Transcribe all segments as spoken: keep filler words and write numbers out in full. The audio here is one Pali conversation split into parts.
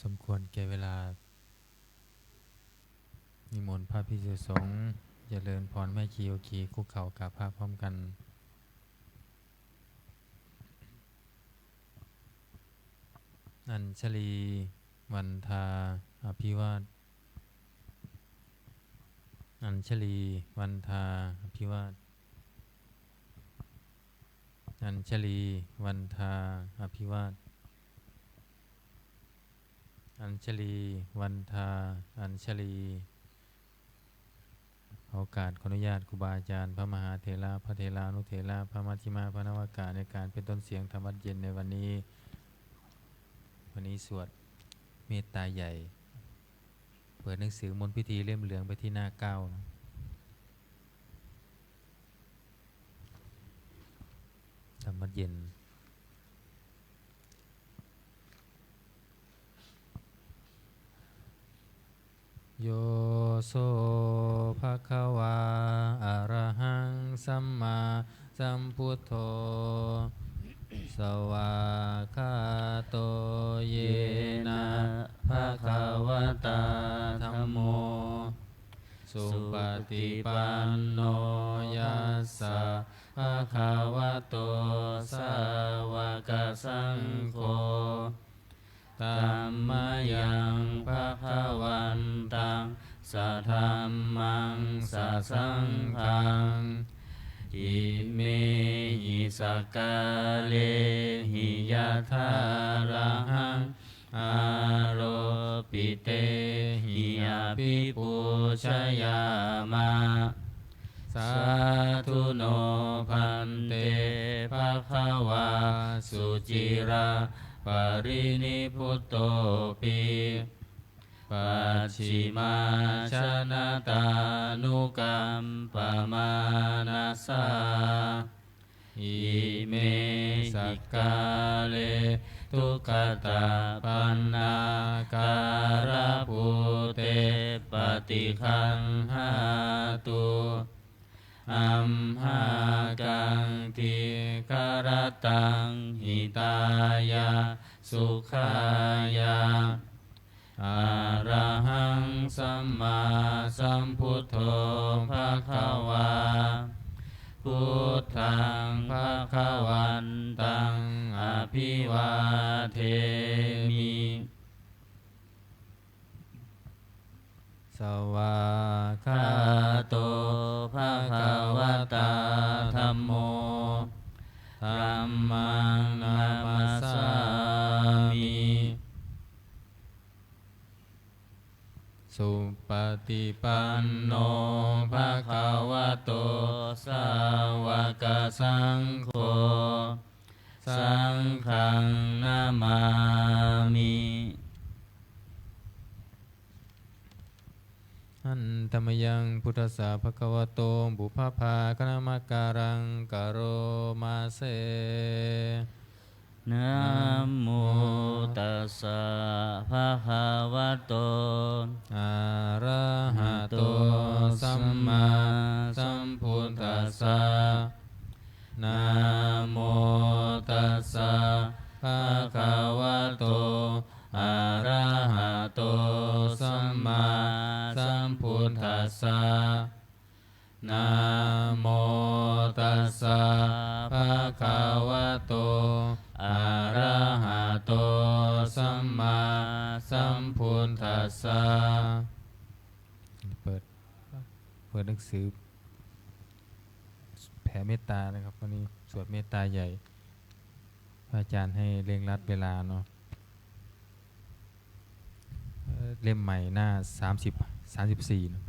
สมควรแก่เวลา นิมนต์พระภิกษุสงฆ์เจริญพร แม่ชีโยคี คุกเข่ากราบพระพร้อมกัน Añjalī vandā abhivād Añjalī vandā abhivād Añjalī vandā abhivād Añjalī vandā Añjalī ขอโอกาส ขออนุญาตครูบาอาจารย์ พระมหาเถระ พระเถรานุเถระ พระมัชฌิมะ พระนวกะ ในการเป็นต้นเสียงธรรมวัตรเย็นในวันนี้ วันนี้สวดเมตตาใหญ่ เปิดหนังสือมนต์พิธีเล่มเหลืองไปที่หน้าเก้านะ ธรรมวัตรเย็น Yo so bhagavā arahaṃ sammāsambuddho, svākkhāto yena bhagavatā dhammo, supaṭipanno yassa bhagavato sāvakasaṅgho, tammayaṃ bhagavantaṃ sadhammaṃ sasaṅghaṃ, imehi sakkārehi yathārahaṃ āropitehi abhipūjayāma. Sādhu no bhante bhagavā suciraparinibbutopi, pacchimājanatānukampamānasā, ime sakkāre duggatapaṇṇākārabhūte paṭiggaṇhātu, amhākaṃ dīgharattaṃ hitāya sukhāya. Arahaṃ sammāsambuddho bhagavā, buddhaṃ bhagavantaṃ abhivādemi. Svākkhāto bhagavatā dhammo, dhammaṃ namassāmi. Supaṭipanno bhagavato sāvakasaṅgho, saṅghaṃ namāmi. Handa mayaṃ buddhassa bhagavato pubbabhāganamakāraṃ karoma se. Namo tassa bhagavato arahato sammāsambuddhassa. Namo tassa bhagavato arahato sammāsambuddhassa. Namo tassa bhagavato arahato sammāsambuddhassa. เปิด เปิดหนังสือแผ่เมตตานะครับ วันนี้สวดเมตตาใหญ่ พระอาจารย์ให้เร่งรัดเวลาเนาะ เอ่อ เล่มใหม่หน้าสามสิบ สามสิบสี่เนาะ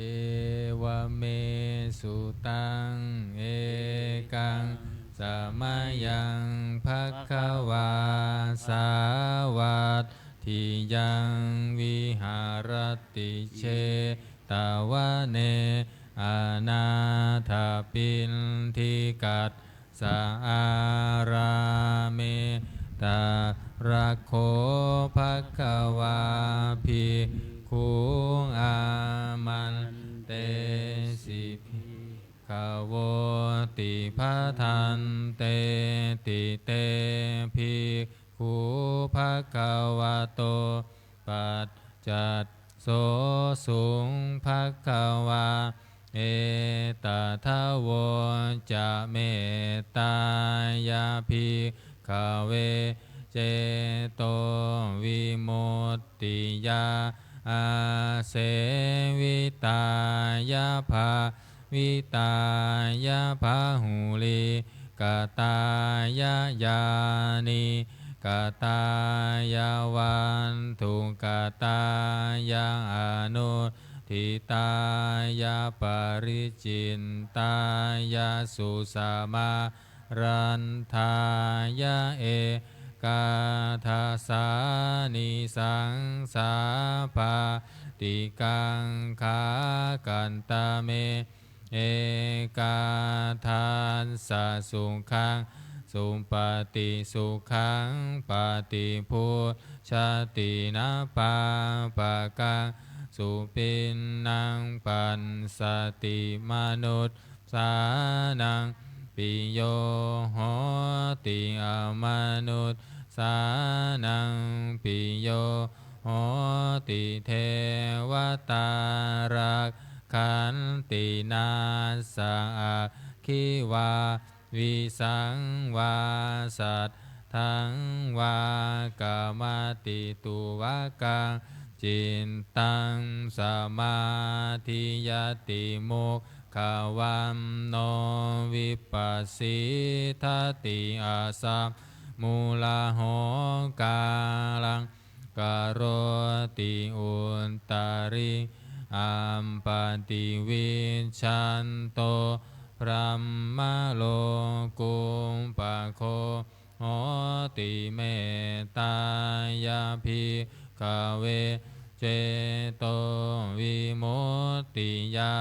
Evaṃ me sutaṃ. Ekaṃ samayaṃ bhagavā sāvatthiyaṃ viharati jetavane anāthapiṇḍikassa ārāme. Ta- Rakkho bhagavā bhikkhuṃ āmantesi bhikkhavoti. Bhadanteti te bhikkhū bhagavato paccassosuṃ. Bhagavā etadavoca: Mettāya bhikkhave cetovimuttiyā āsevitāya bhāvitāya bahulīkatāya yānīkatāya vatthukatāya anuṭṭhitāya paricitāya susamāraddhāya ekādasānisaṃsā bhātikaṅkhā. Katame ekādasa? Sukhaṃ supati, sukhaṃ paṭibujjhati, na pāpakaṃ supinaṃ passati, manussānaṃ piyo hoti, amanussānaṃ piyo hoti, devatā rakkhanti, nāssa aggi vā visaṃ vā satthaṃ vā kamati, tuvaṭaṃ cittaṃ samādhiyati, mukhavaṇṇo vippasīdati, asammūḷho kālaṃ karoti, uttariṃ appaṭivijjhanto brahmalokūpago hoti. Mettāya bhikkhave cetovimuttiyā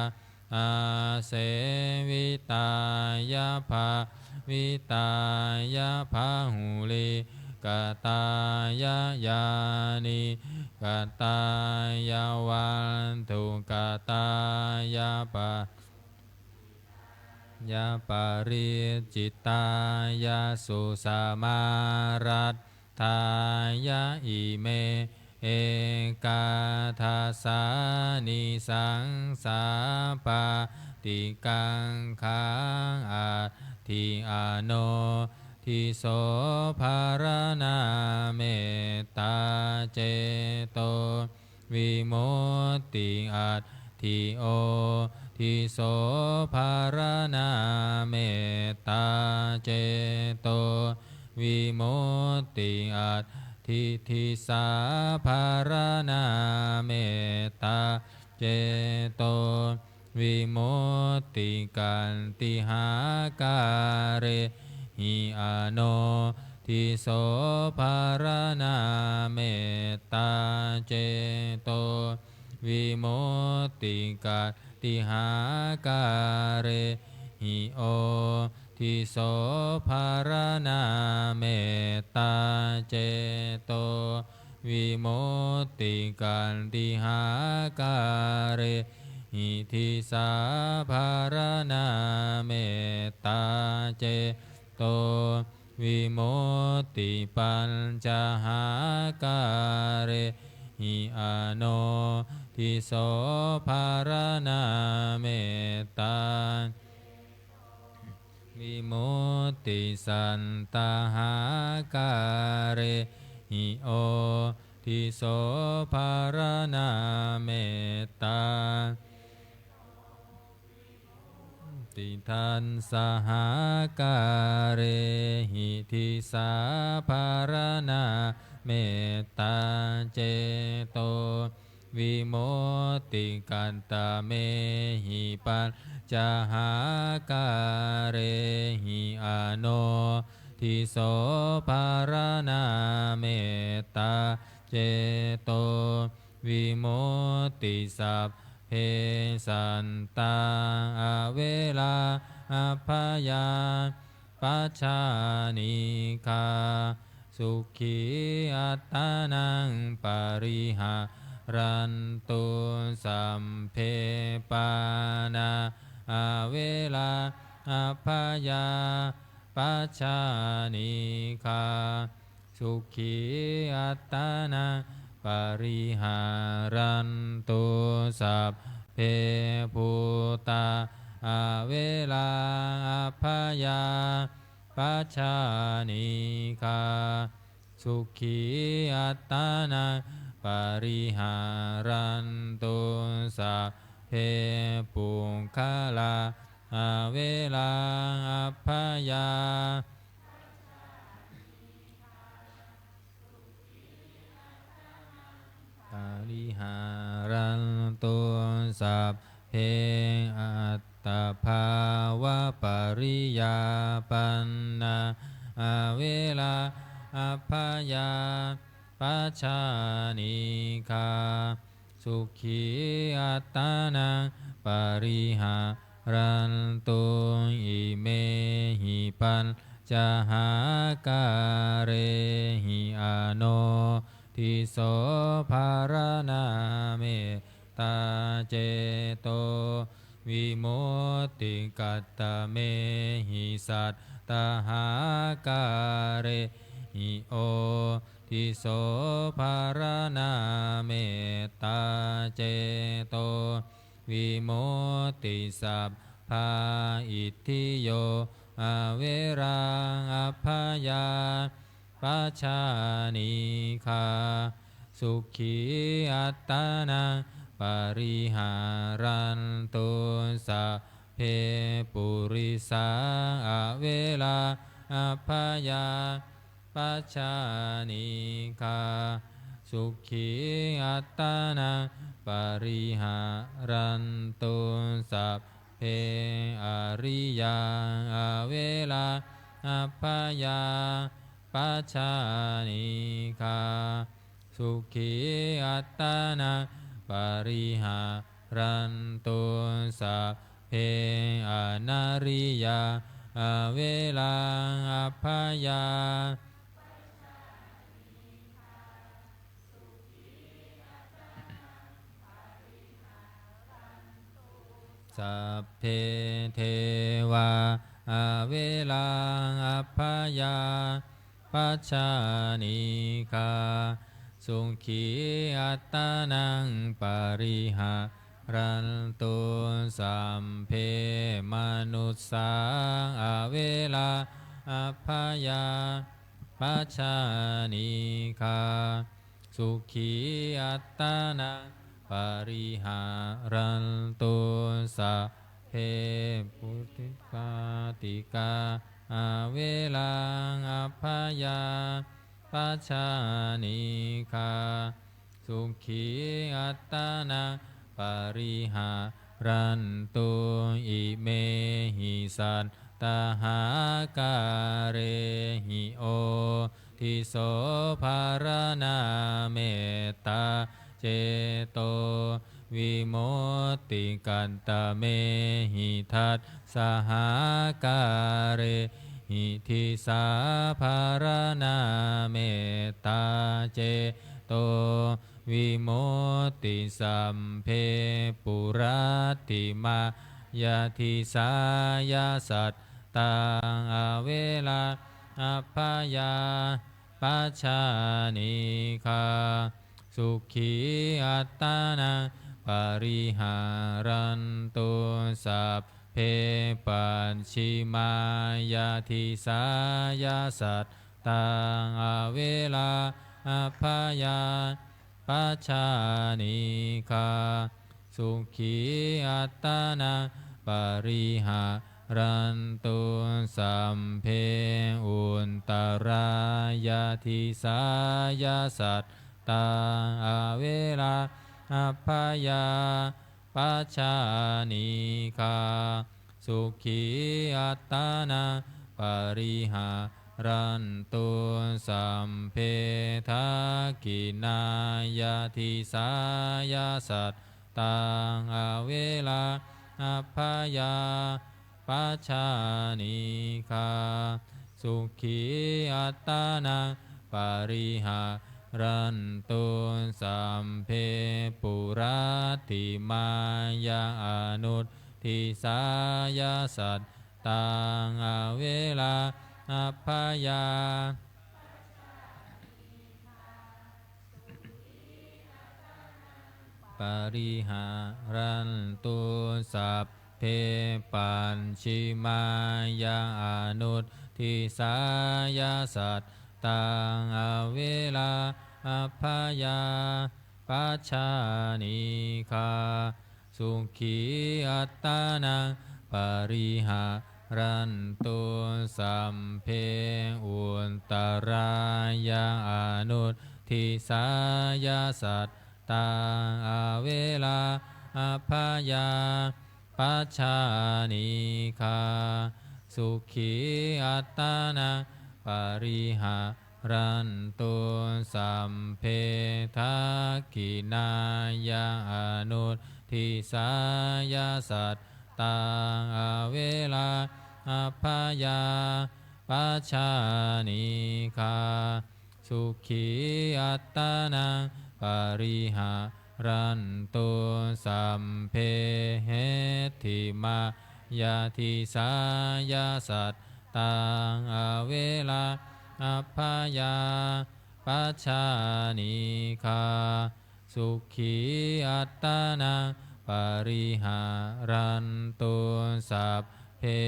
āsevitāya bhāvitāya bahulīkatāya yānīkatāya vatthukatāya pa ya paricitāya susamāraddhāya ime ekādasānisaṃsā bhātikaṅkhā. Atthi ano diso pharaṇā mettā ceto vimutti. Atthi o diso pharaṇā mettā ceto vimutti. Atthi disā pharaṇā mettā ceto vimutti. Kattihākārehi ano diso pharaṇā mettā ceto vimutti. Kattihākārehi o diso pharaṇā mettā ceto vimutti. Kattihākārehi disā pharaṇā mettā ceto vimutti. Pañcahākārehi ano diso pharaṇā mettā vimutti. Sattahākārehi o diso pharaṇā mettā ti. Dasahākārehi disā pharaṇā mettā ceto vimutti. Katamehi pañcahākārehi ano diso pharaṇā mettā ceto vimutti. Sabbe sattā averā abyāpajjhā anīghā sukhī attānaṃ pariharantu. Sabbe pāṇā averā abyāpajjhā anīghā sukhī attānaṃ pariharantu. Sabbe bhūtā averā abyāpajjhā anīghā sukhī attānaṃ pariharantu. Sabbe puggalā averā abyāpajjhā pariharantu. Sabbe attabhāvapariyāpannā averā abyāpajjhā anīghā sukhī attānaṃ pariharantu. Imehi pañcahākārehi anodhiso pharaṇā mettācetovimutti. Kattamehi sattahākārehi odhiso pharaṇā mettācetovimutti. Sabbā itthiyo averā abyāpajjhā anīghā sukhī attānaṃ pariharantu. Sabbe purisā averā abyāpajjhā anīghā sukhī attānaṃ pariharantu. Sabbe ariyā averā abyāpajjhā anīghā sukhī attānaṃ pariharantu. Sabbe anariyā averā abyā Sabbe devā averā abyāpajjhā anīghā sukhī attānaṃ pariharantu. Sabbe manussā averā abyā pajjhā anīghā sukhī attānaṃ pariharantu. Sabbe pāṇikā averā abyāpajjhā anīghā sukhī attānaṃ pariharantu. Imehi sattahākārehi odhiso pharaṇā mettācetovimutti. Kattamehi dasahākārehi disā pharaṇā mettāceto vimutti. Sabbe puratthimāya disāya sattā averā abyā pajjhā anīghā sukhī attānaṃ pariharantu. Sabbe pacchimāya disāya sattā averā abyā pajjhā anīghā sukhī attānaṃ pariharantu. Sabbe uttarāya disāya sattā averā abyā pajjhā anīghā sukhī attānaṃ pariharantu. Sabbe dakkhiṇāya disāya sattā averā abyā pajjhā anīghā sukhī pariharantu sabbe puratthimāya anuddisāya sattā averā abyā pariharantu sabbe pacchimāya anuddisāya sattā averā abyā pajānīghā sukhī attānaṃ pariharantu sabbe uttarāya anuddisāya sattā averā abyā pajānīghā sukhī attānaṃ pariharantu sabbe dakkhiṇāya anuddisāya sattā averā abyā pajānīghā sukhī attānaṃ pariharantu sabbe heṭṭhimāya disāya sattā averā abyā pajānīghā sukhī attānaṃ pariharantu sabbe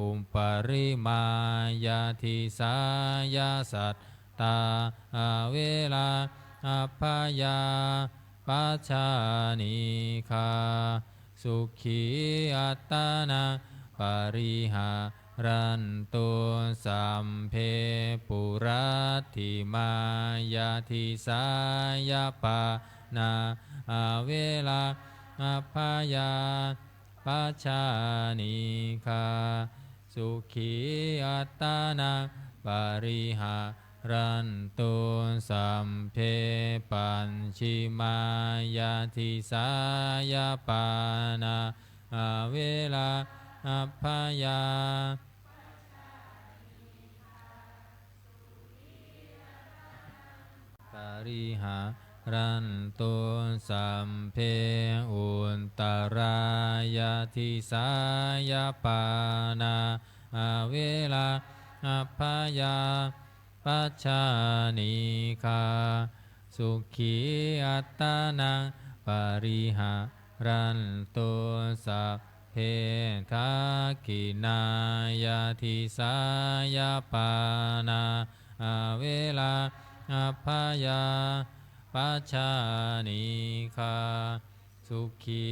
uparimāya disāya sattā averā abyā pajānīghā sukhī attānaṃ pariharantu sabbe puratthimāya disāya pāṇā averā abyā pajānīghā sukhī attānaṃ pariharantu sabbe pacchimāya disāya pāṇā averā abyā pariharantu sabbe uttarāya disāya pāṇā averā abyā pajānīghā sukhī attānaṃ pariharantu sabbe dakkhiṇāya disāya pāṇā averā abyā pajānīghā sukhī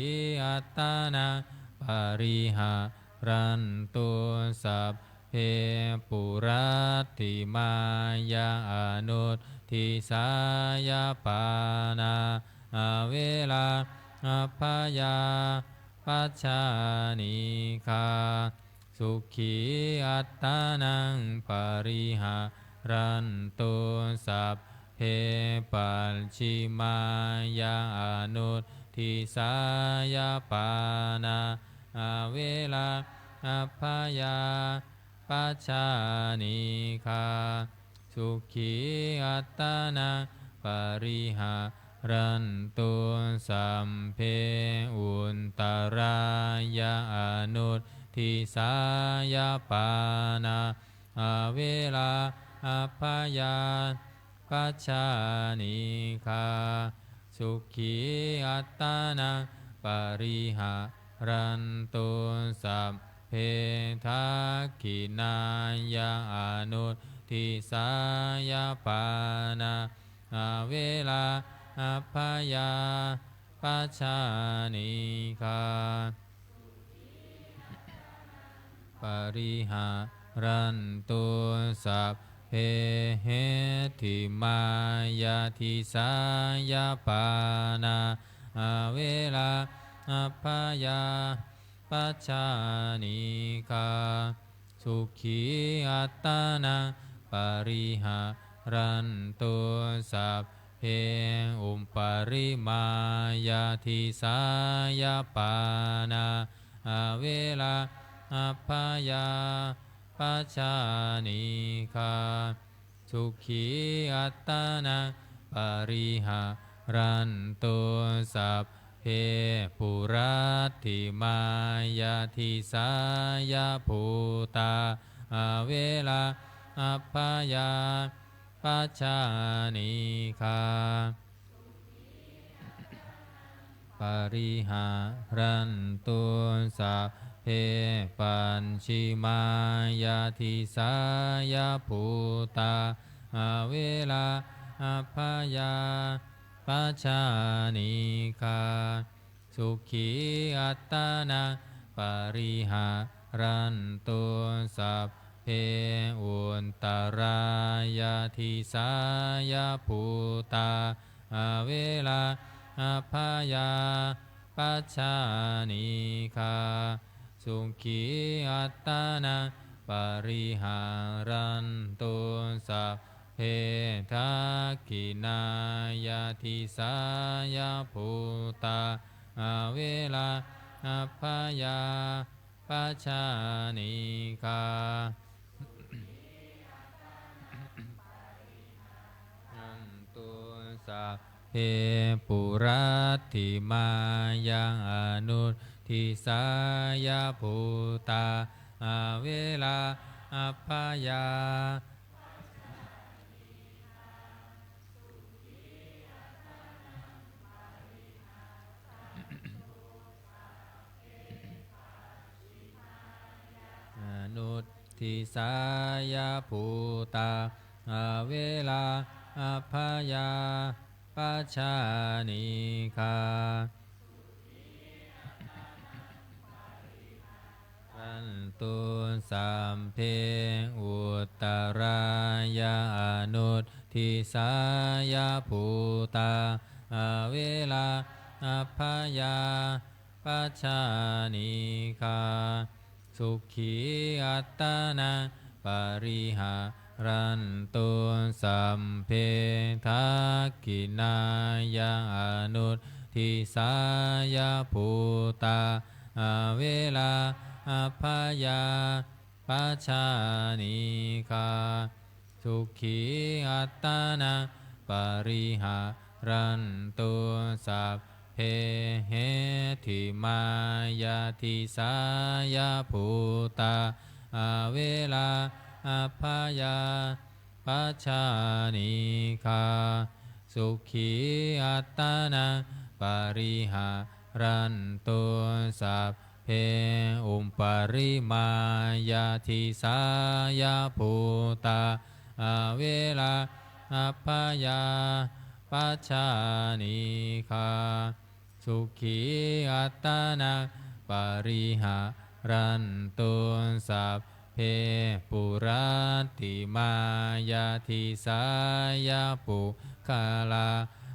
attānaṃ pariharantu sabbe puratthimāya anuddisāya pāṇā averā abyā pajānīghā sukhī attānaṃ pariharantu sabbe pacchimāya anuddisāya pāṇā averā abyā pajānīghā sukhī attānaṃ pariharantu sabbe uttarāya anuddisāya pāṇā averā abyā pajānīghā sukhī attānaṃ pariharantu sabbe dakkhiṇāya anuddisāya pāṇā averā abyā pajānīghā pariharantu sabbe heṭṭhimāya disāya pāṇā averā abyā pajānīghā sukhī attānaṃ pariharantu sabbe uparimāya disāya pāṇā averā abyā pajānīghā sukhī attānaṃ pariharantu sabbe. Puratthimā yādisāya bhūtā averā abyāpajjhā anīghā pariharantu sabbe. Pacchimā yādisāya bhūtā averā abyāpajjhā anīghā sukhī attānaṃ pariharantu sabbe. Uttarā yādisāya bhūtā averā abyāpajjhā anīghā sukhī attānaṃ pariharantu sabbe. Dakkhiṇā yādisāya bhūtā averā abyāpajjhā anīghā rantu sabbe. Puratthimā yādisāya bhūtā averā abyā anudisāya bhūtā averā abyāpajjhā anīghā rantu sabbe. Uttarā anudisāya bhūtā averā abyāpajjhā anīghā sukhī attānaṃ pariharantu sabbe. Dakkhiṇā anudisāya bhūtā averā abyāpajjhā anīghā sukhī attānaṃ pariharantu sabbe. Heṭṭhimā yādisāya bhūtā averā abyāpajjhā anīghā sukhī attānaṃ pariharantu sabbe. Uparimā yādisāya bhūtā averā abyāpajjhā anīghā sukhī attānaṃ pariharantu sabbe. Puratthimā yādisāya puggalā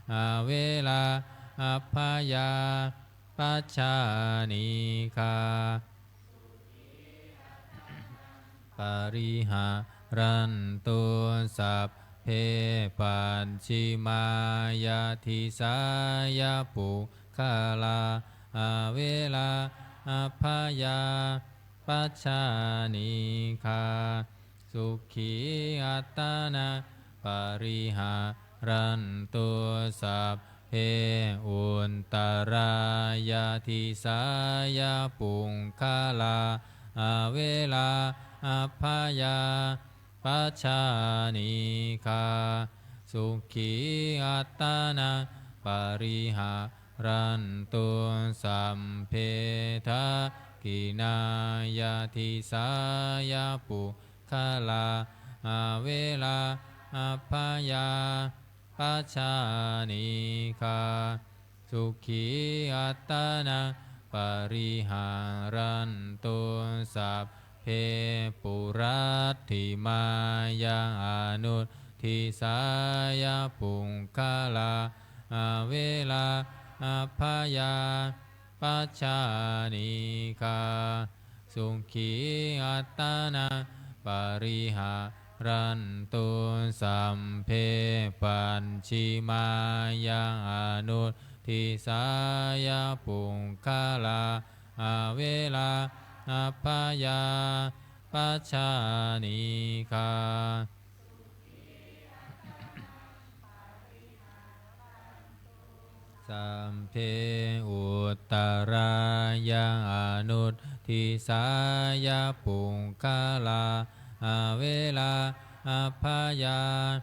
averā abyāpajjhā anīghā pariharantu sabbe. Pacchimā yādisāya puggalā averā abyāpajjhā anīghā sukhī attānaṃ pariharantu sabbe. Uttarā yādisāya puggalā averā abyāpajjhā anīghā sukhī attānaṃ pariharantu sabbe. Dakkhiṇā yādisāya puggalā averā abyāpajjhā anīghā sukhī attānaṃ pariharantu sabbe. Puratthimā anudisāya puggalā averā abyāpajjhā anīghā sukhī attānaṃ pariharantu sabbe. Pacchimā anudisāya puggalā averā abyāpajjhā anīghā Sabbe uttarāya anudisāya puggalā averā abyāpajjhā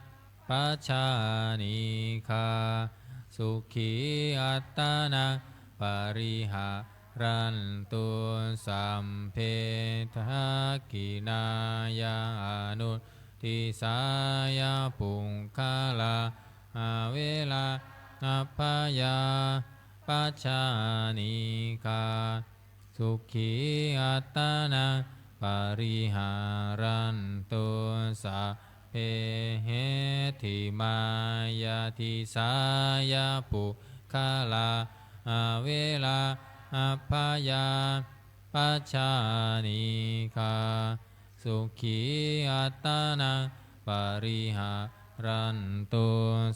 anīghā sukhī attānaṃ pariharantu. Sabbe dakkhiṇāya anudisāya puggalā averā abyāpajjhā anīghā sukhī attānaṃ pariharantu. Sabbe heṭṭhimāya disāya puggalā averā abyāpajjhā anīghā sukhī attānaṃ pariharantu.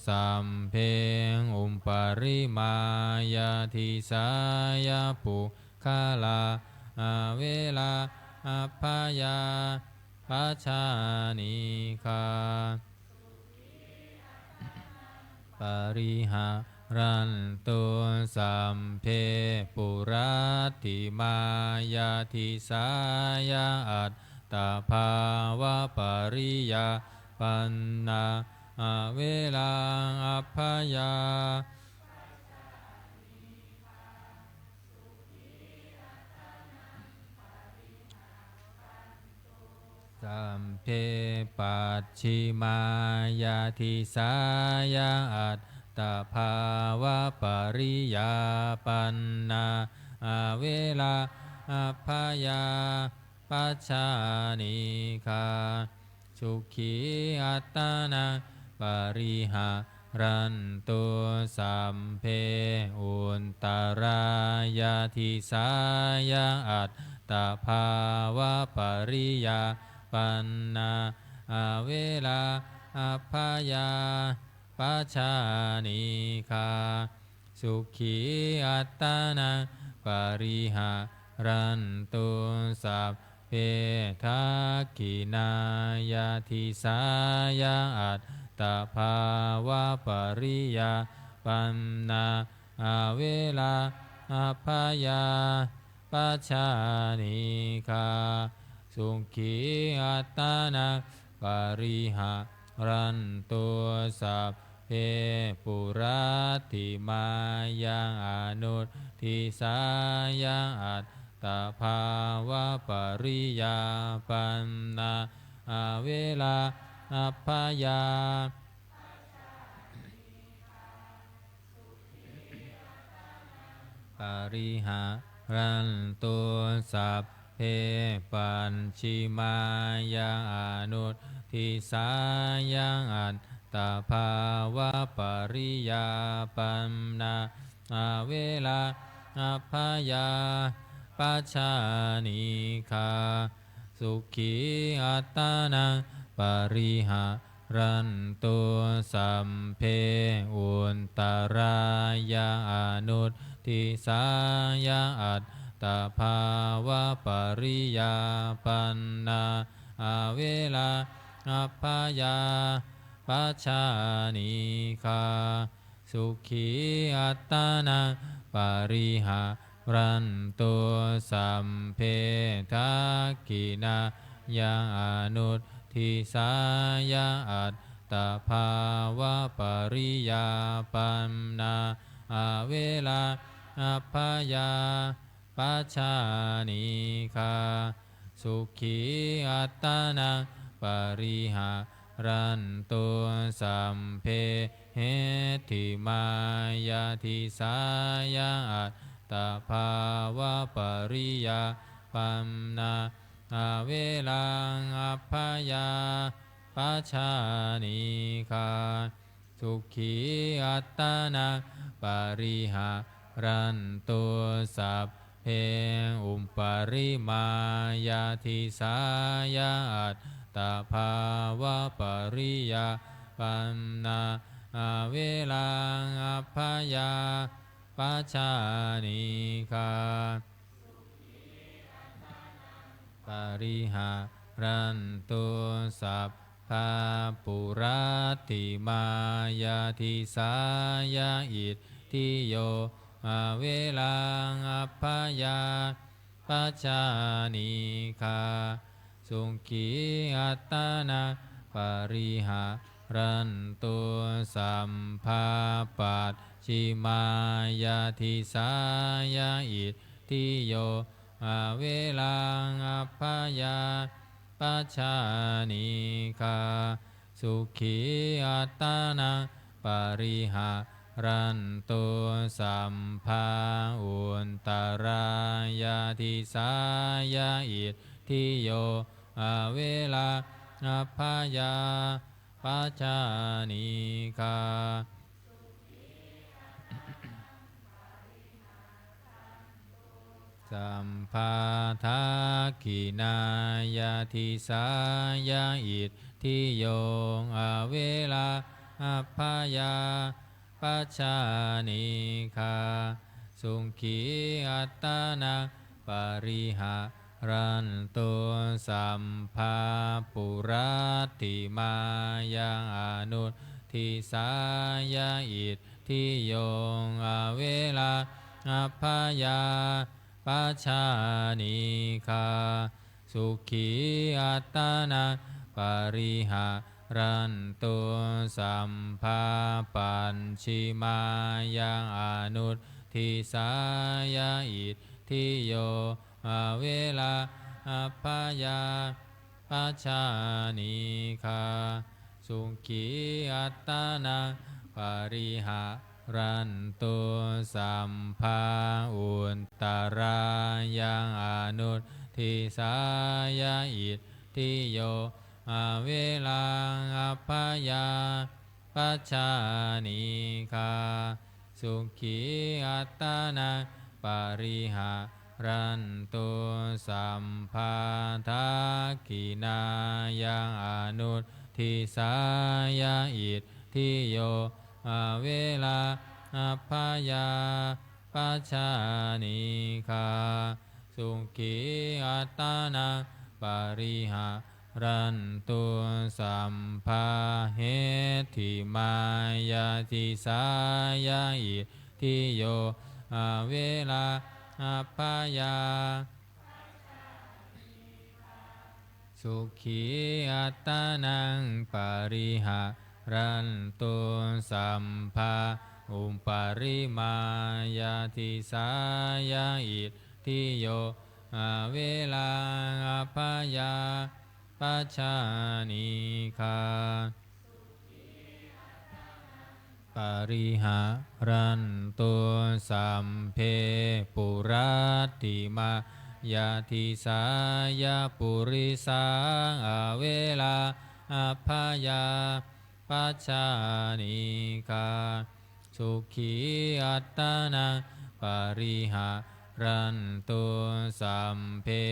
Sabbe uparimāya disāya puggalā averā abyāpajjhā anīghā pariharantu. Sabbe puratthimāya disāya attabhāvapariyāpannā averā abyā Sabbe pacchimāya disāya attabhāvapariyāpannā averā abyāpajjhā anīghā sukhī attānaṃ pariharantu. Sabbe uttarāya disāya attabhāvapariyāpannā averā abyāpajjhā anīghā sukhī attānaṃ pariharantu. Sabbe dakkhiṇāya disāya attabhāvapariyāpannā averā abyāpajjhā anīghā sukhī attānaṃ pariharantu. Sabbe puratthimāya anudisāya attabhāvapariyāpannā averā abyā pariharantu. Sabbe pacchimāya anudisāya attabhāvapariyāpannā averā abyāpajjhā anīghā sukhī attānaṃ pariharantu. Sabbe uttarāya anudisāya attabhāvapariyāpannā averā abyāpajjhā anīghā sukhī attānaṃ pariharantu. Sabbe dakkhiṇāya anudisāya attabhāvapariyāpannā averā abyāpajjhā anīghā sukhī attānaṃ pariharantu. Sabbe heṭṭhimāya disāya attabhāvapariyāpannā averā abyāpajjhā anīghā sukhī attānaṃ pariharantu. Sabbe uparimāya disāya attabhāvapariyāpannā averā abyāpajjhā anīghā pariharantu. Sabbā puratthimāya disāya iddhī ānuddiyo averā abyāpajjhā anīghā sukhī attānaṃ pariharantu. Sabbā pacchimāya disāya itthiyo averā abyāpajjhā anīghā sukhī attānaṃ pariharantu. Sabbā uttarāya disāya itthiyo averā abyāpajjhā anīghā. Sabbā dakkhiṇāya disāya itthiyo averā abyāpajjhā anīghā sukhī attānaṃ pariharantu. Sabbā puratthimāya anudisāya itthiyo averā abyāpajjhā anīghā sukhī attānaṃ pariharantu. Sabbā pacchimāya anudisāya itthiyo averā abyāpajjhā anīghā sukhī attānaṃ pariharantu. Sabbā uttarāya anudisāya itthiyo averā abyāpajjhā anīghā sukhī attānaṃ pariharantu. Sabbā dakkhiṇāya anudisāya itthiyo averā abyāpajjhā anīghā sukhī attānaṃ pariharantu. Sabbā heṭṭhimāya disāya itthiyo averā abyāpajjhā sukhī attānaṃ pariharantu. Sabbā uparimāya disāya itthiyo averā abyāpajjhā anīghā pariharantu. Sabbe puratthimāya disāya purisā averā abyāpajjhā anīghā sukhī attānaṃ pariharantu. Sabbe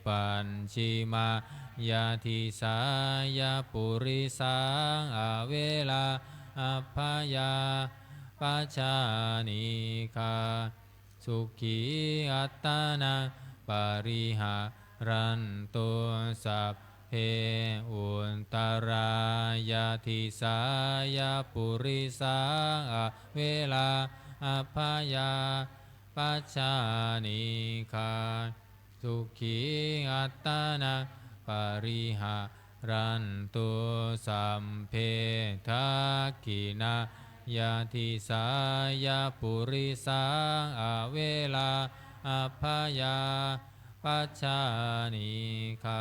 pacchimāya disāya purisā averā abyāpajjhā anīghā sukhī attānaṃ pariharantu. Sabbe uttarāya disāya purisā averā abyāpajjhā anīghā sukhī attānaṃ pariharantu. Sabbe dakkhiṇāya disāya purisā averā abyāpajjhā anīghā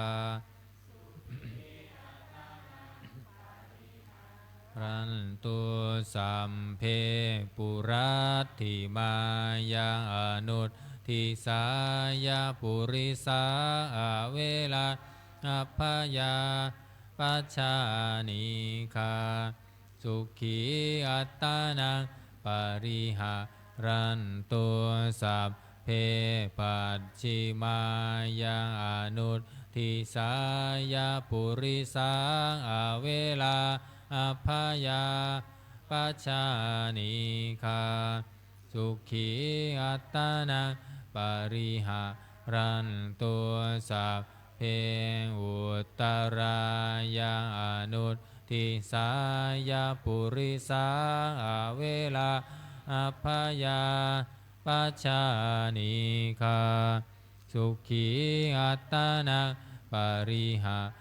rantu. Sabbe puratthimāya anudisāya purisā averā abyāpajjhā anīghā sukhī attānaṃ pariharantu. Sabbe pacchimāya anudisāya purisā averā abyāpajjhā anīghā sukhī attānaṃ pariharantu. Sabbe uttarāya anudisāya purisā averā abyāpajjhā anīghā sukhī attānaṃ pariharantu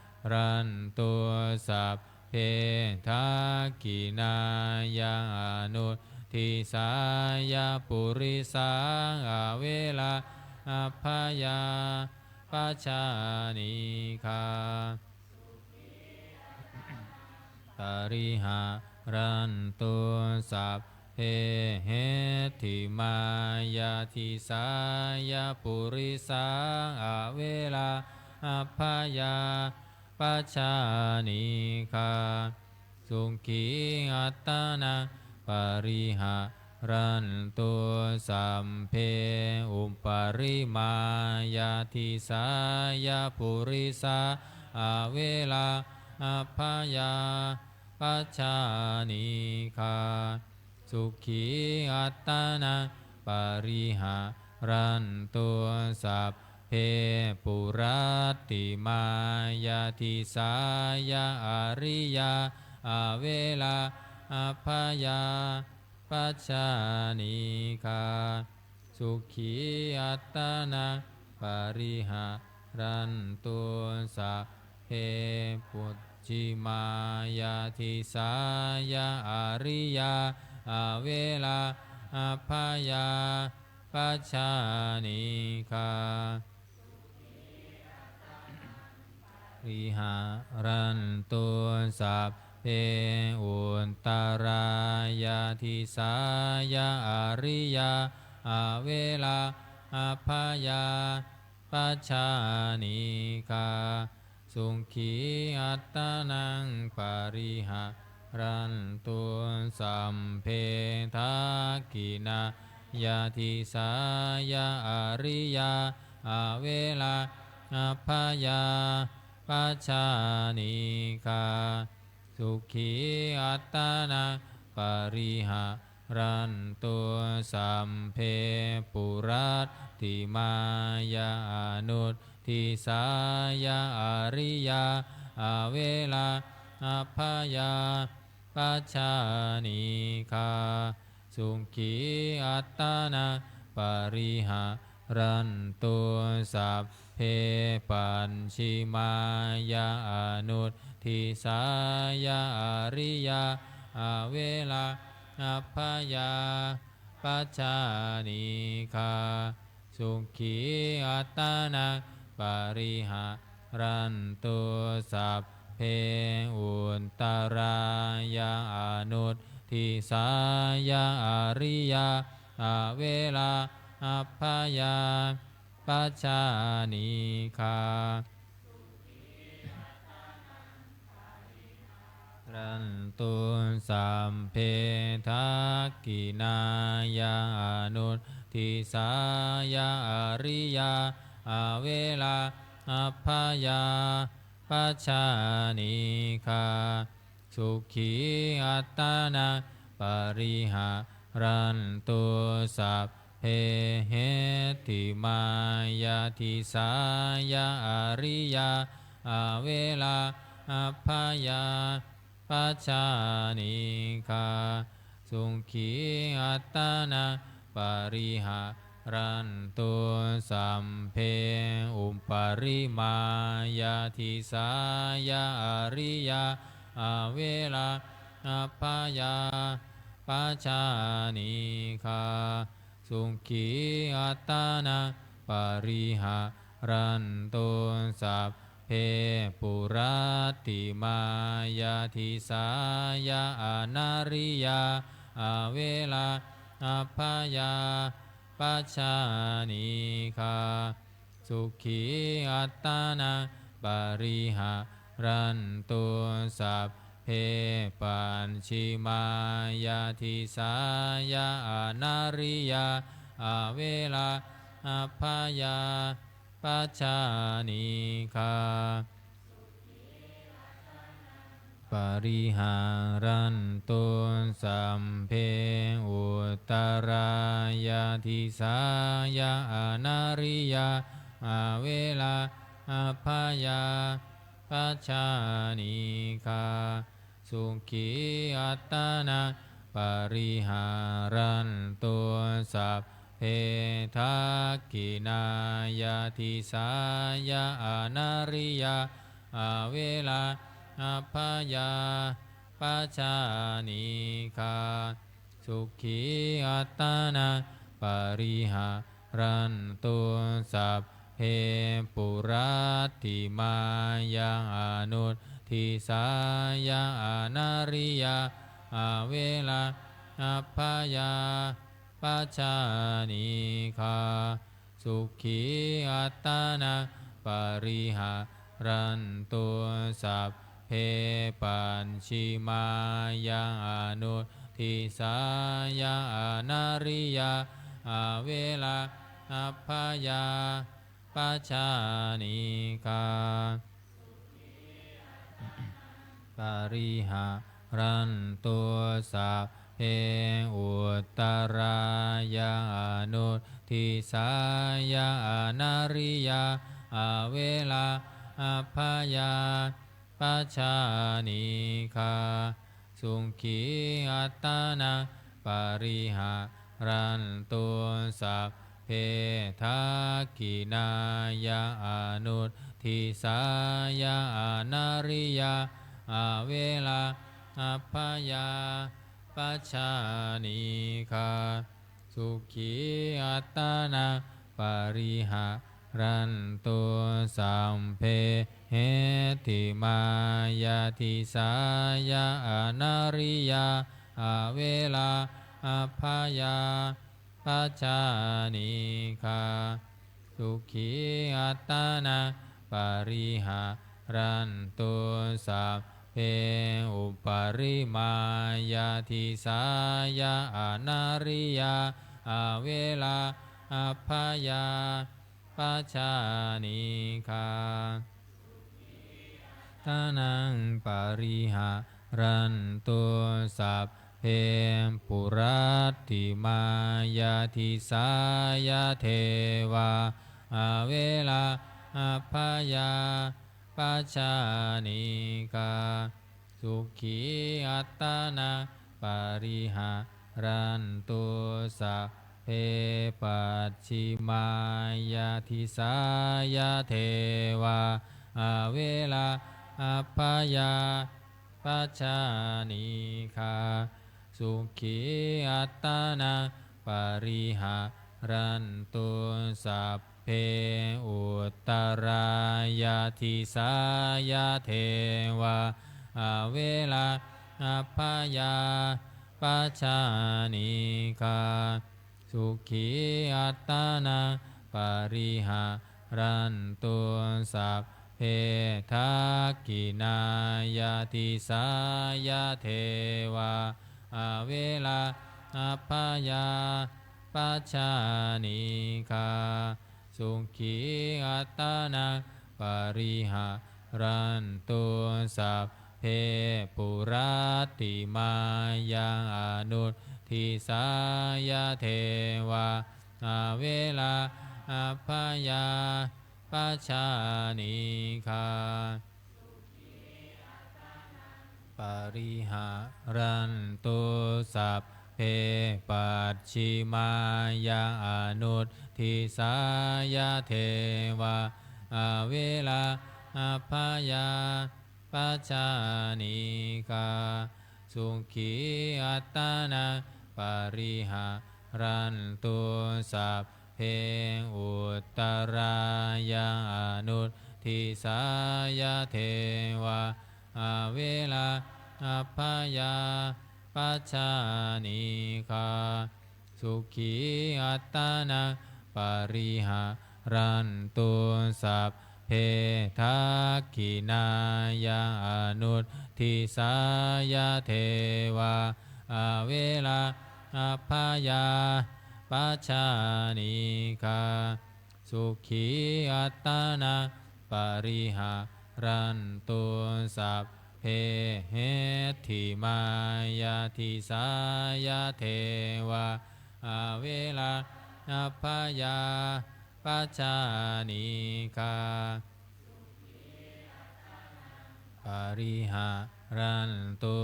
sabbe. Dakkhiṇāya anudisāya purisaṃ averā abyāpajjhā anīghā pariharantu sabbe. Heṭṭhimāya disāya purisaṃ averā abyāpajjhā anīghā sukhī attānaṃ pariharantu sabbe. Uparimāya disāya purisaṃ averā abyāpajjhā anīghā sukhī attānaṃ pariharantu sabbe. Puratthimāya disāya ariyā averā abyāpajjhā anīghā sukhī attānaṃ pariharantu sabbe. Pacchimāya disāya ariyā averā abyāpajjhā anīghā pariharantu sabbe. Uttarāya disāya ariyā averā abyāpajjhā anīghā sukhī attānaṃ pariharantu sabbe. Dakkhiṇāya disāya ariyā averā abyāpajjhā anīghā sukhī attānaṃ pariharantu sabbe. Puratthimāya anudisāya ariyā averā abyāpajjhā anīghā sukhī attānaṃ pariharantu sabbe. Pacchimāya anudisāya ariyā averā abyāpajjhā anīghā sukhī attānaṃ pariharantu sabbe. Uttarāya anudisāya ariyā averā abyāpajjhā anīghā rantu sabbe. Dakkhiṇāya anudisāya ariyā averā abyāpajjhā anīghā sukhī attānaṃ pariharantu sabbe. Heṭṭhimāya disāya ariyā averā abyāpajjhā anīghā sukhī attānaṃ pariharantu sabbe. Uparimāya disāya ariyā averā abyāpajjhā anīghā sukhī attānaṃ pariharantu sabbe. Puratthimāya disāya anariyā averā abyāpajjhā anīghā sukhī attānaṃ pariharantu sabbe. Pacchimāya disāya anariyā averā abyāpajjhā anīghā pariharantu sabbe. Uttarāya disāya anariyā averā abyāpajjhā anīghā sukhī attānaṃ pariharantu sabbe dakkhiṇāya disāya anariyā averā abyāpajjhā anīghā sukhī attānaṃ pariharantu sabbe puratthimāya anuddisāya anariyā averā abyāpajjhā anīghā sukhī attānaṃ pariharantu sabbe pacchimāya anuddisāya anariyā averā abyāpajjhā anīghā pariharantu sabbe uttarāya anuddisāya anariyā averā abyāpajjhā anīghā sukhī attānaṃ pariharantu sabbe dakkhiṇāya anuddisāya anariyā averā abyāpajjhā anīghā sukhī attānaṃ pariharantu sabbe heṭṭhimāya disāya anariyā averā abyāpajjhā anīghā sukhī attānaṃ pariharantu sabbe uparimāya disāya anariyā averā abyāpajjhā anīghā attānaṃ pariharantu sabbe puratthimāya disāya devā averā abyāpajjhā anīghā sukhī attānaṃ pariharantu sabbe pacchimāya disāya devā averā abyāpajjhā anīghā sukhī attānaṃ pariharantu sabbe uttarāya disāya devā averā abyāpajjhā anīghā sukhī attānaṃ pariharantu sabbe dakkhiṇāya disāya devā averā abyāpajjhā anīghā sukhī attānaṃ pariharantu sabbe puratthimāya anuddisāya devā averā abyāpajjhā anīghā pariharantu sabbe pacchimāya anuddisāya devā averā abyāpajjhā anīghā sukhī attānaṃ pariharantu sabbe uttarāya anuddisāya devā averā abyāpajjhā anīghā sukhī attānaṃ pariharantu sabbe dakkhiṇāya anuddisāya devā averā abyāpajjhā anīghā sukhī attānaṃ pariharantu sabbe heṭṭhimāya disāya devā averā abyāpajjhā anīghā pariharantu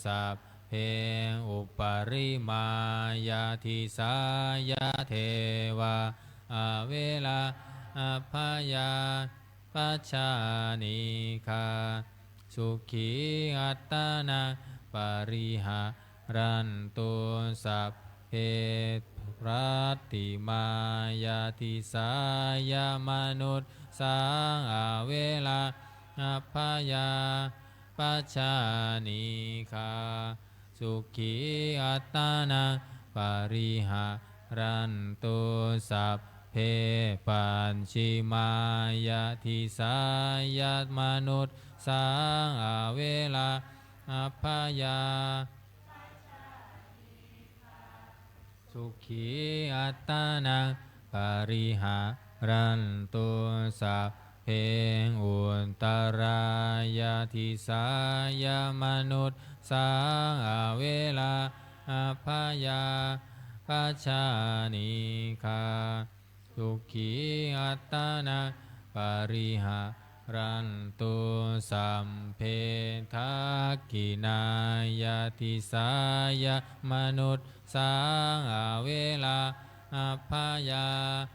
sabbe sabbe uparimāya disāya devā averā abyāpajjhā anīghā sukhī attānaṃ pariharantu. Sabbe puratthimāya disāya manussā averā abyāpajjhā anīghā sukhī attānaṃ pariharantu. Sabbe pacchimāya disāya manussā averā abyāpajjhā sukhī attānaṃ pariharantu. Sabbe uttarāya disāya manussā averā abyāpajjhā anīghā sukhī attānaṃ pariharantu. Sabbe dakkhiṇāya disāya manussā averā abyāpajjhā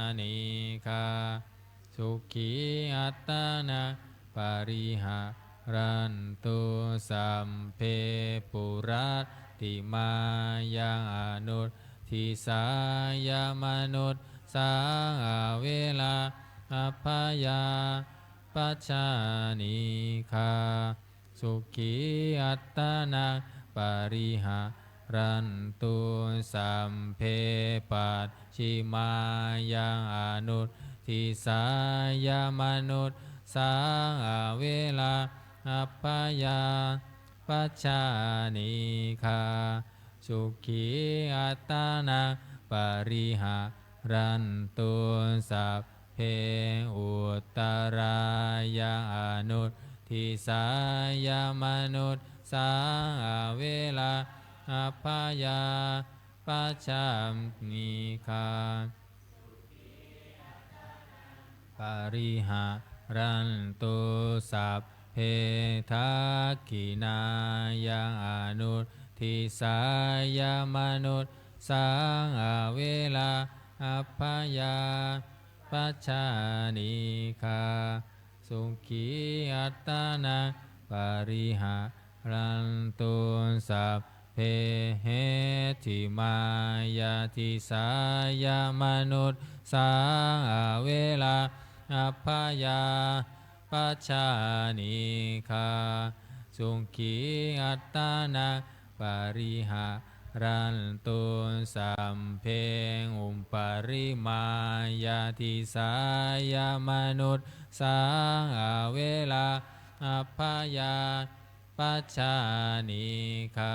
anīghā sukhī attānaṃ pariharantu. Sabbe puratthimāya anudisāya manussā averā abyāpajjhā anīghā sukhī attānaṃ pariharantu. Sabbe pacchimāya anudisāya manussā averā abyāpajjhā anīghā sukhī attānaṃ pariharantu. Sabbe uttarāya anudisāya manussā averā abyāpajjhā anīghā pariharantu. Sabbe dakkhiṇāya anudisāya manussā averā abyāpajjhā anīghā sukhī attānaṃ pariharantu. Sabbe heṭṭhimāya disāya manussā averā abyāpajjhā anīghā sukhī attānaṃ pariharantu. Sabbe uparimāya disāya manussā averā abyāpajjhā anīghā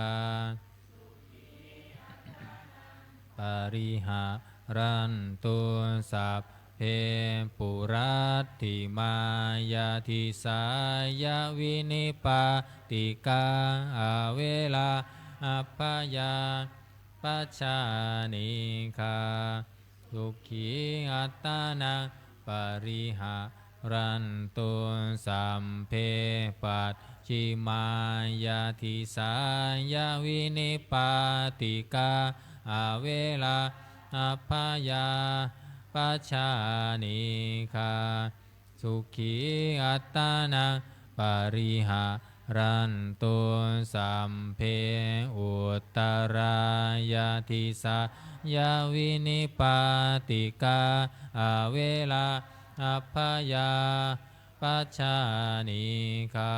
pariharantu. Sabbe puratthimāya disāya vinipātikā averā abyāpajjhā anīghā sukhī attānaṃ pariharantu. Sabbe pacchimāya disāya vinipātikā averā abyāpajjhā anīghā sukhī attānaṃ pariharantu. Sabbe uttarāya disāya vinipātikā averā abyāpajjhā anīghā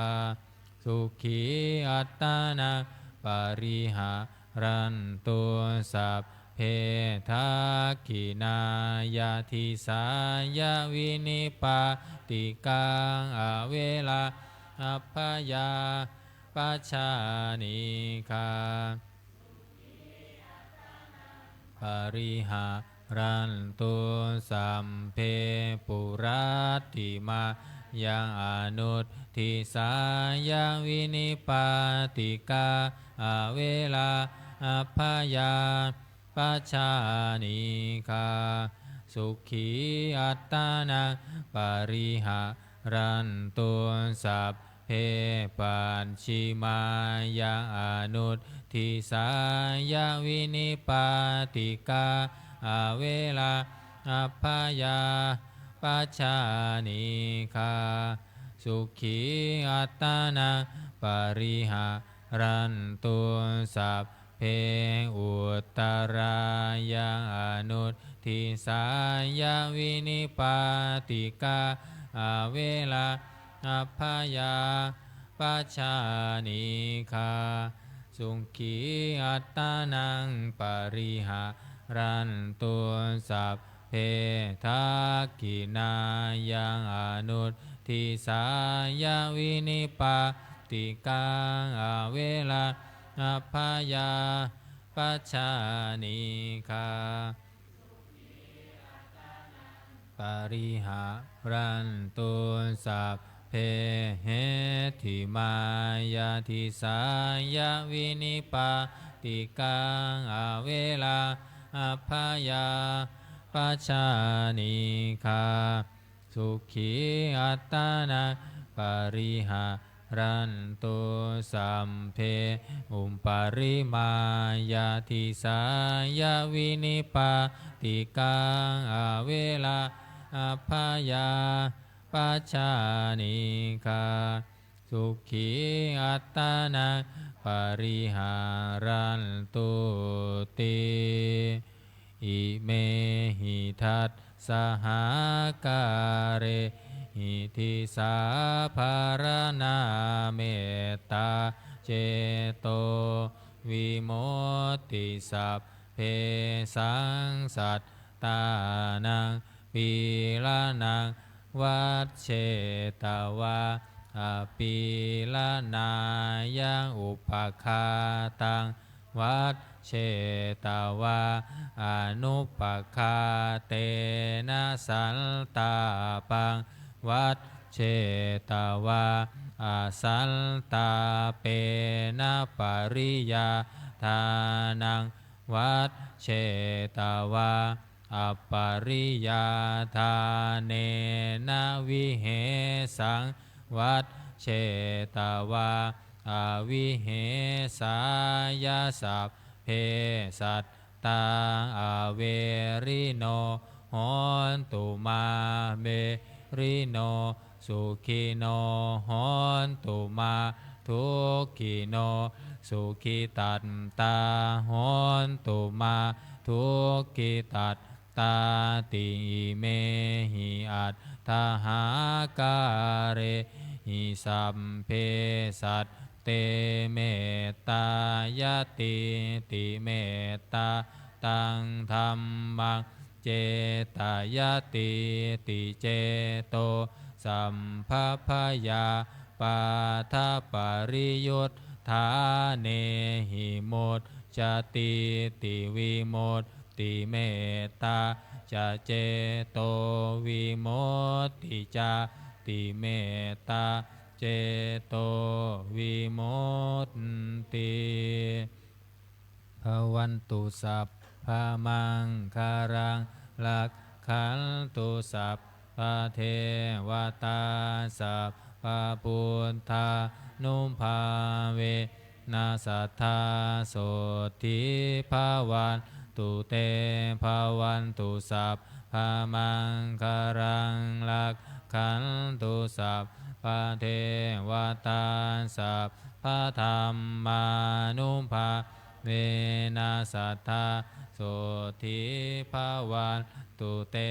sukhī attānaṃ pariharantu. Sabbe dakkhiṇāya disāya vinipātikā averā abyāpajjhā anīghā pariharantu. Sabbe puratthimāya anudisāya vinipātikā averā abyāpajjhā anīghā sukhī attānaṃ pariharantu. Sabbe sabbe pacchimāya anuddisāya vinipātikā averā abyāpajjhā pajjhā anīghā sukhī attānaṃ pariharantu. Sabbe uttarāya anuddisāya vinipātikā averā abyāpajjhā anīghā sukhī attānaṃ pariharantu. Sabbe dakkhiṇāya anuddisāya vinipātikā averā abyāpajjhā anīghā pariharantu. Sabbe heṭṭhimāya disāya vinipātikā averā abyāpajjhā anīghā sukhī attānaṃ pariharantu. Sabbe uparimāya disāya vinipātikā averā abyāpajjhā anīghā sukhī attānaṃ pariharantu ti. Imehi dasaākārehi disāpharaṇā mettācetovimutti. Sabbesaṃ sattānaṃ pīḷanaṃ vajjetvā apīḷanāya, upaghātaṃ vajjetvā anupaghātena, santāpaṃ vajjetvā asantāpena, pariyādānaṃ vajjetvā apariyādānena, vihesaṃ vajjetvā avihesāya. Sabbe sattā averino hontu, mā verino sukhino hontu, mā dukkhino sukhitattā hontu, mā dukkhitattāti. Imehi aṭṭhahākārehi sabbe satte mettāyatīti, mettātaṃ dhammaṃ cetayatīti, cetosamphappayāpādapariyuṭṭhānehi muccatīti vimutti, mettā ca cetovimutti cāti, mettā cetovimutti. Bhavatu sabbamaṅgalaṃ, rakkhantu sabbadevatā, sabbabuddhānubhāvena sadā sotthī bhavantu te. Bhavatu sabbamaṅgalaṃ, rakkhantu sabbadevatā, sabbadhammānubhāvena sadā sotthī bhavantu te.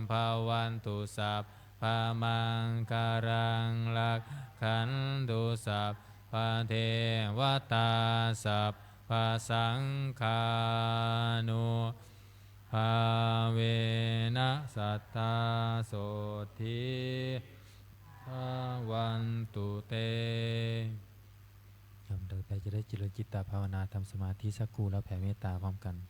Bhavatu sabbamaṅgalaṃ, rakkhantu sabbadevatā, sabbasaṅghānubhāvena sadā sotthī bhavantu te. ยอมเดินไปจะได้เจริญจิตตภาวนา ทำสมาธิสักครู่แล้วแผ่เมตตาพร้อมกัน โ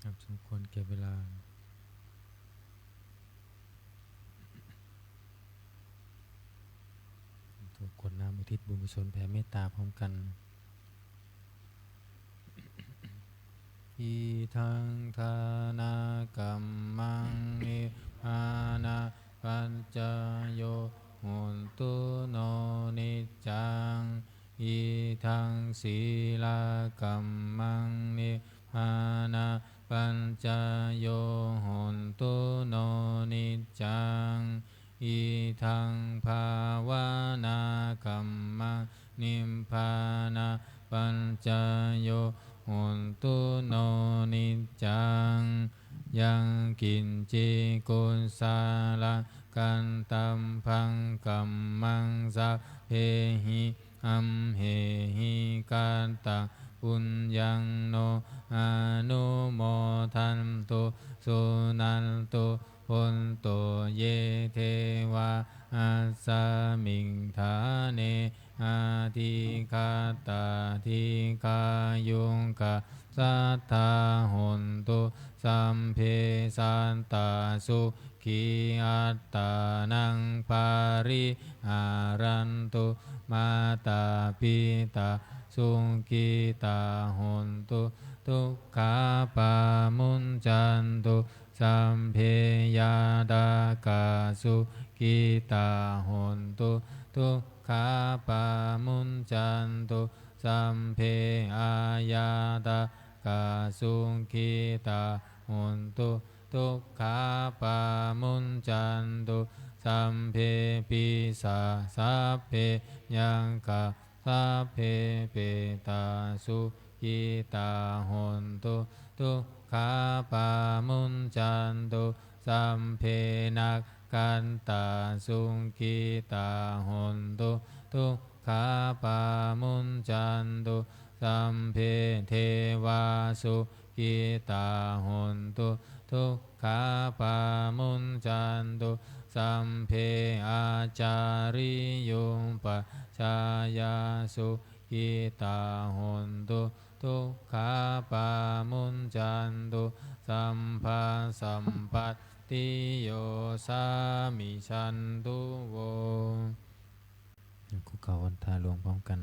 ครับ สมควรแก่เวลา ทุกคนน้อมอุทิศบุญกุศลแผ่เมตตาพร้อมกัน Idaṃ dānakammaṃ nibbānapaccayo hotu no niccaṃ. Idaṃ sīlakammaṃ nibbānapaccayo hotu no niccaṃ. Idaṃ bhāvanākammaṃ nibbānapaccayo hotu no niccaṃ. Yaṃ kiñci kusalaṃ katabbaṃ kammaṃ sabbehi amhehi kataṃ puññaṃ no anumodantu suṇantu bhonto ye devā asmiṃ ṭhāne adhigatā dīghāyukā sadā hontu sabbe sattā sukhī attānaṃ pariharantu. Mātā pitā sukhitā hontu dukkhā pamuñcantu. Sabbe ñātakā sukhitā hontu dukkhā pamuñcantu. Sabbe aññātakā sukhitā hontu dukkhā pamuñcantu. Sabbe pisā sabbe yakkhā sabbe petā sukhitā hontu dukkhā pamuñcantu. Sabbe nakkhattā sukhitā hontu dukkhā pamuñcantu. Sabbe devā sukhitā hontu dukkhā pamuñcantu. Sabbe ācariyupajjhāyā sukhitā hontu dukkhā pamuñcantu. Sabbasampattī yo samijjhantu vo. คุกเข่าวันทาหลวงพร้อมกัน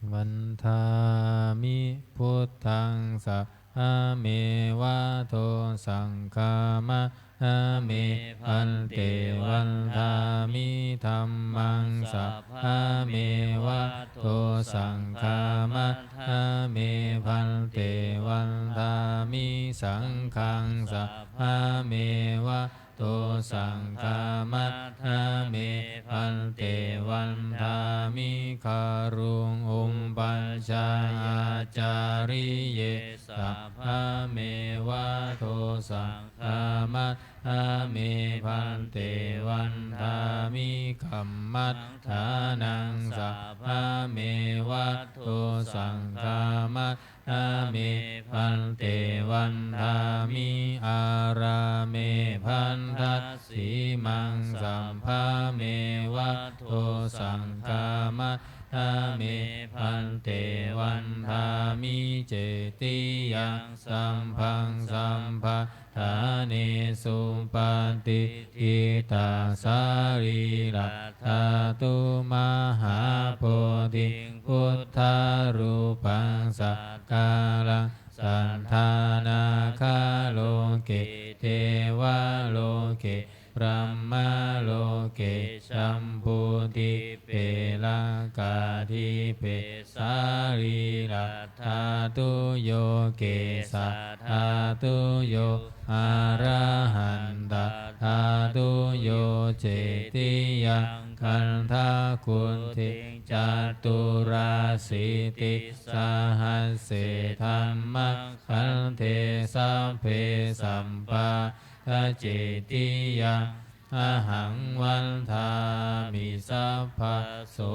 Vandāmi buddhaṃ sabbaṃ-eva-do saṅghaṃ-matha-me bhante. Vandāmi dhammaṃ sabbaṃ-eva-do saṅghaṃ-matha-me bhante. Vandāmi saṅghaṃ sabbaṃ-eva-do saṅghaṃ-matha-me bhante. Vandāmi guruṃ upajjhāyācariye sabbaṃ-eva-do saṅghaṃ-matha-me bhante. Vandāmi kammaṭṭhānaṃ sabbaṃ-eva-do saṅghaṃ-matha-me bhante. Vandāmi ārāme bhaddasīmaṃ sabbaṃ-eva-do saṅghaṃ-matha-me bhante. Vandāmi cetiyaṃ sabbaṃ sabbadhānesu patiṭṭhitā sarīradhātu mahābodhiṃ buddharūpaṃ sakalaṃ sadā nāgaloke devaloke brahmaloke jambudīpe laṅkādīpe sarīradhātuyo kesadhātuyo arahantaṃ dhātuyo cetiyaṃ gandhakuṭiṃ caturāsītisahasсе dhammakkhandhe sabbe sabbā- dacetiyaṃ ahaṃ vandāmi sabbaso.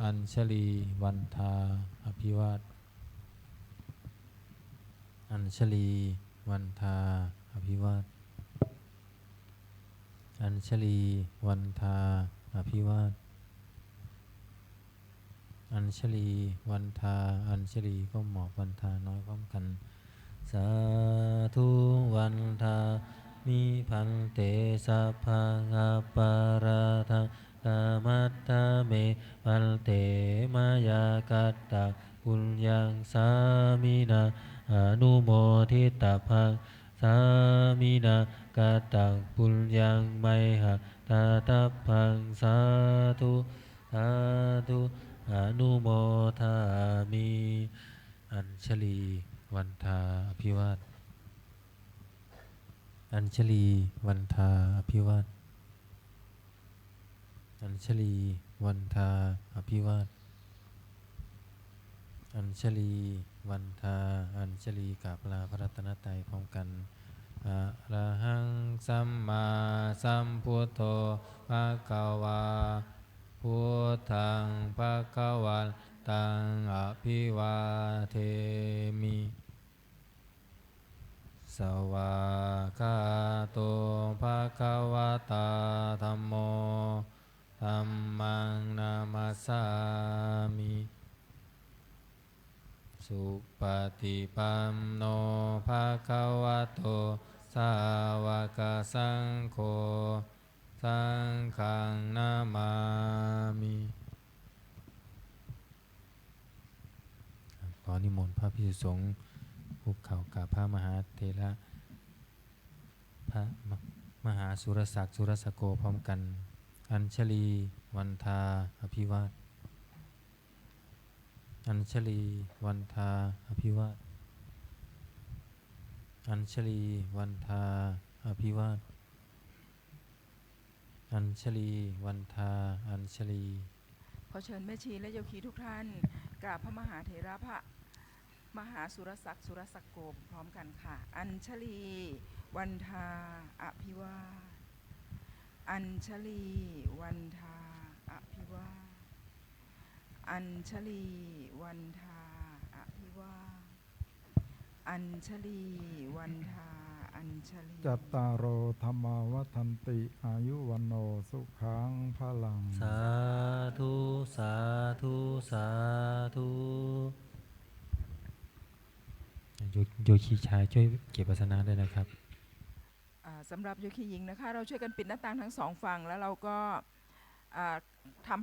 Añjalī vandā abhivād. Añjalī vandā abhivād. Añjalī vandā abhivād. อัญชลีวันทา อัญชลีก้มหมอบวันทาน้อยพร้อมกัน Sādhu vandāmi bhante, sabbaṃ aparādhaṃ khamatha me bhante, mayā kataṃ puññaṃ sāminā anumoditabbaṃ, sāminā kataṃ puññaṃ mayhaṃ dātabbaṃ. Sādhu sādhu anumodāmi. อัญชลีวันทาอภิวาท อัญชลีวันทาอภิวาท อัญชลีวันทาอภิวาท อัญชลีวันทา อัญชลีกราบลาพระรัตนตรัยพร้อมกัน Arahaṃ sammāsambuddho bhagavā, buddhaṃ bhagavantaṃ abhivādemi. Svākkhāto bhagavatā dhammo, dhammaṃ namassāmi. Supaṭipanno bhagavato sāvakasaṅgho, saṅghaṃ namāmi. ขอนิมนต์พระภิกษุสงฆ์คุกเข่ากราบพระมหาเถระ พระม- มหาสุรศักดิ์ สุรสโก พร้อมกัน อัญชลีวันทาอภิวาท อัญชลีวันทาอภิวาท อัญชลีวันทาอภิวาท อัญชลีวันทา อัญชลี ขอเชิญแม่ชีและโยคีทุกท่านกราบพระมหาเถระพระมหาสุรศักดิ์ สุรสโก พร้อมกันค่ะ อัญชลีวันทาอภิวาท อัญชลีวันทาอภิวาท อัญชลีวันทาอภิวาท อัญชลีวันทา อัญชลี Cattāro dhammā vaḍḍhanti, āyu vaṇṇo sukhaṃ balaṃ. Sādhu sādhu sādhu. โย- โยคีชายช่วยเก็บอาสนะด้วยนะครับ อ่า สำหรับโยคีหญิงนะคะ เราช่วยกันปิดหน้าต่างทั้งสองฝั่ง แล้วเราก็ อ่า ทำ